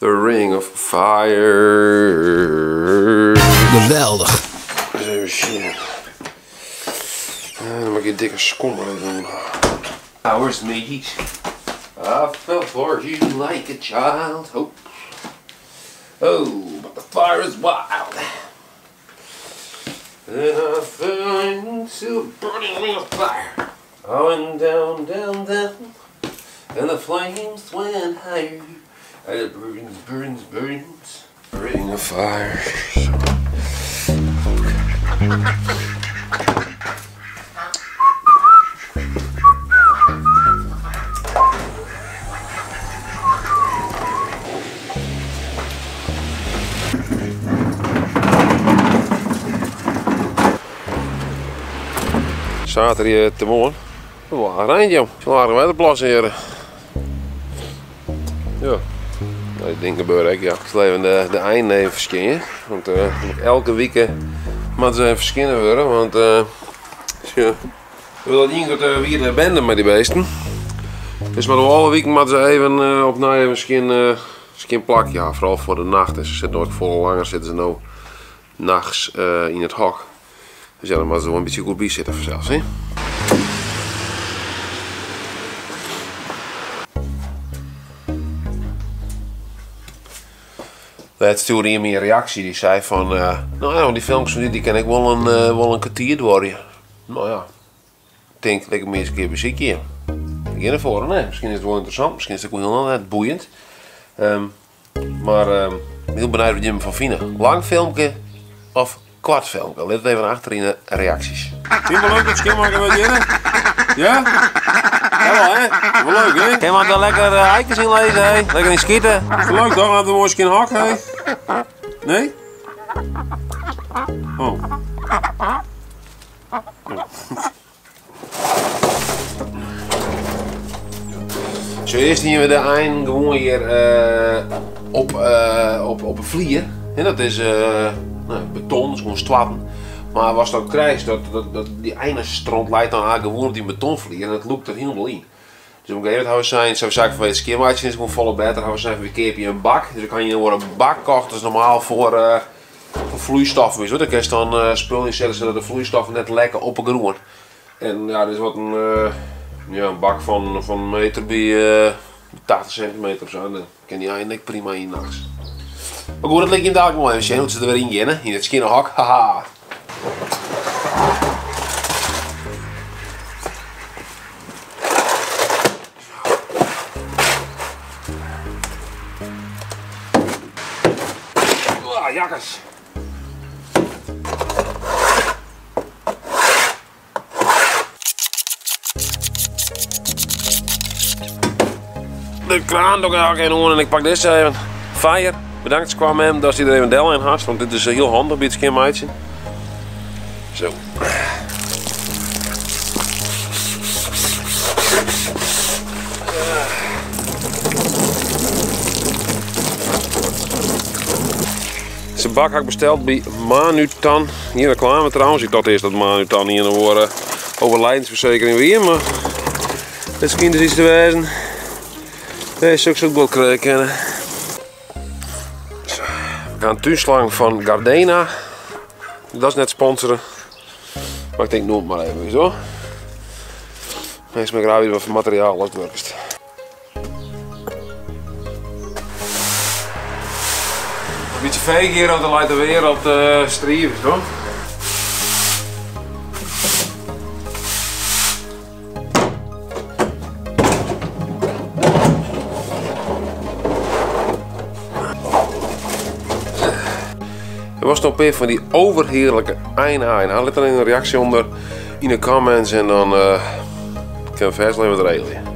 The Ring of Fire. Geweldich. Even sjen. Dan moat ik dy dikke skommer even oan. Hours meet. I fell for you like a child. Oh, oh, but the fire is wild. And I fell into a burning ring of fire. I went down, down, down. And the flames went higher. And it burns, burns, burns. Ring of fire. Saterdeitemoarn. Wel reint jong. Zo'n aardige wetterplas hier. Ja. Nou, die dingen gebeuren ook, ja. Ik zal even de eind even verschijnen. Want elke week moeten ze even verschijnen worden. Want ja, we willen niet dat er weer de bende met die beesten. Dus maar alle weken moeten ze even opnieuw even skin plak. Ja, vooral voor de nacht. En ze zitten nooit vol langer zitten ze nou nachts in het hok. Dus ja, dan moeten ze wel een beetje goed bij zitten vanzelfs, hè? Laatst stuurde iemand een reactie die zei van, nou ja, want die filmpjes van die, die kan ik wel een kwartier door. Nou ja, ik denk dat ik hem eens een keer beziek hier. Ik begin ervoor, nee. Misschien is het wel interessant, misschien is het ook wel heel net boeiend. Maar ik ben heel benieuwd wat je me van vindt. Lang filmpje of kwart filmpje? Let het even achter in de reacties. Vind je het leuk dat schoonmaken met jullie? Ja? Jawel, hè? Wel leuk, hè? Kan je daar lekker eikens in lezen, hè? Lekker in schieten. Is het leuk, toch? Laten we mooi skin hak, hè? Nee? Oh. Oh. Zo, eerst zien we de eind gewoon hier op een vlier. En dat is beton, dat is gewoon stwatten. Maar was dat krijgt, dat die einderstront leidt dan eigenlijk gewoon op die betonvlier en dat loopt er helemaal in. Dus op een gegeven moment hebben we zijn, zo zaken van het skeermaatje is gewoon volle beter, hebben we zijn van keer je een bak. Dus dan kan je worden een bak kocht, dat is normaal voor vloeistoffen. Weet je wel. Dan kun je dan spul inzetten zodat de vloeistoffen net lekker op de groen. En ja, dit is wat een bak van een meter bij 80 centimeter of zo. En dan kan die eindelijk prima in nachts. Maar goed, dat ligt je dadelijk nog even zien hoe ze er weer in gaan, hè? In het skinhok, haha. Ah, jakkers. De kraan doe ik eigenlijk in en ik pak deze even. Fire. Bedankt kwam hem dat hij er even del in had, want dit is heel handig bij het skinmeidje. Zo. Deze bak had ik besteld bij Manutan. Hier reclame trouwens. Ik dacht eerst dat Manutan hier een woord overlijdensverzekering weer, maar misschien is iets te wijzen. Deze zou ik ook wel krijgen kennen. We gaan een tuinslang van Gardena. Dat is net sponsoren. Maar ik denk, noem het maar even, zo. Mensen met graag weer wat voor materiaal als het werkt. Een beetje veeg hier, want dan lijkt er weer op de strieven, toch? Er was nog een paar van die overheerlijke eindhaai. Nou, let dan in een reactie onder in de comments en dan kunnen we vers even wat regelen.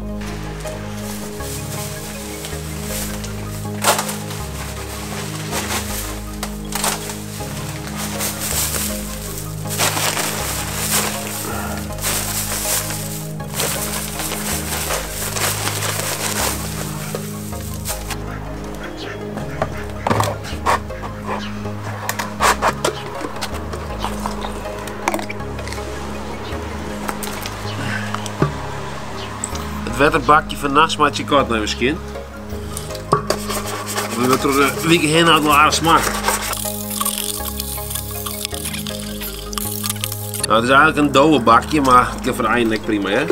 Het wetterbakje van nachts maakt je kort naar mijn skin. We wurdt troch de wike hinne al aardich smoarch. Nou, it is eigentlik in dowebakje, mar it kin foar de einen ek prima, hè?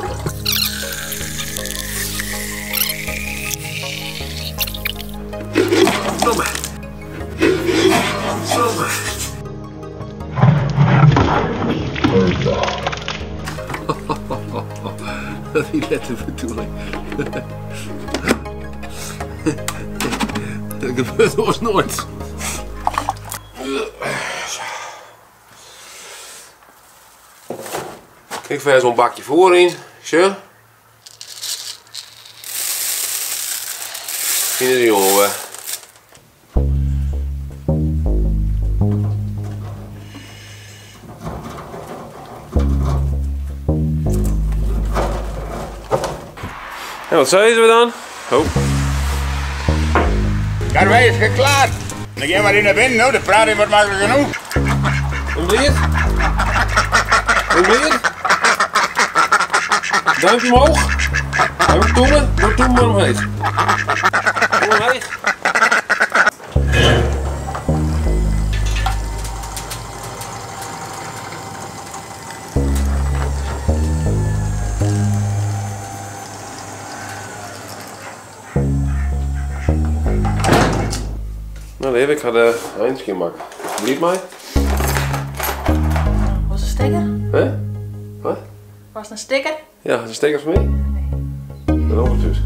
Domme. Domme. Dat wie net de bedoeling. Dat gebeurt oars noait. Ik fêst wol in bakje foer yn. Sjoch. Fine de jongen wer. En wat sizze we dan? Oh. Karwei is geklaard. Dan gean mar yn nei binnen, no, de praat is wat maklik genoeg. Hoe bliid? Hoe bliid? Duimpje omhoog. Even toemen. Doe toemen maar omheech. Doe omheech. No leave, ik ha de ein skjinmakke. Bliid mei? Was in stekker? Hè? Wat? Was in stekker? Ja, is in stekker foar my? Nee. Dan op it.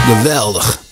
Geweldich!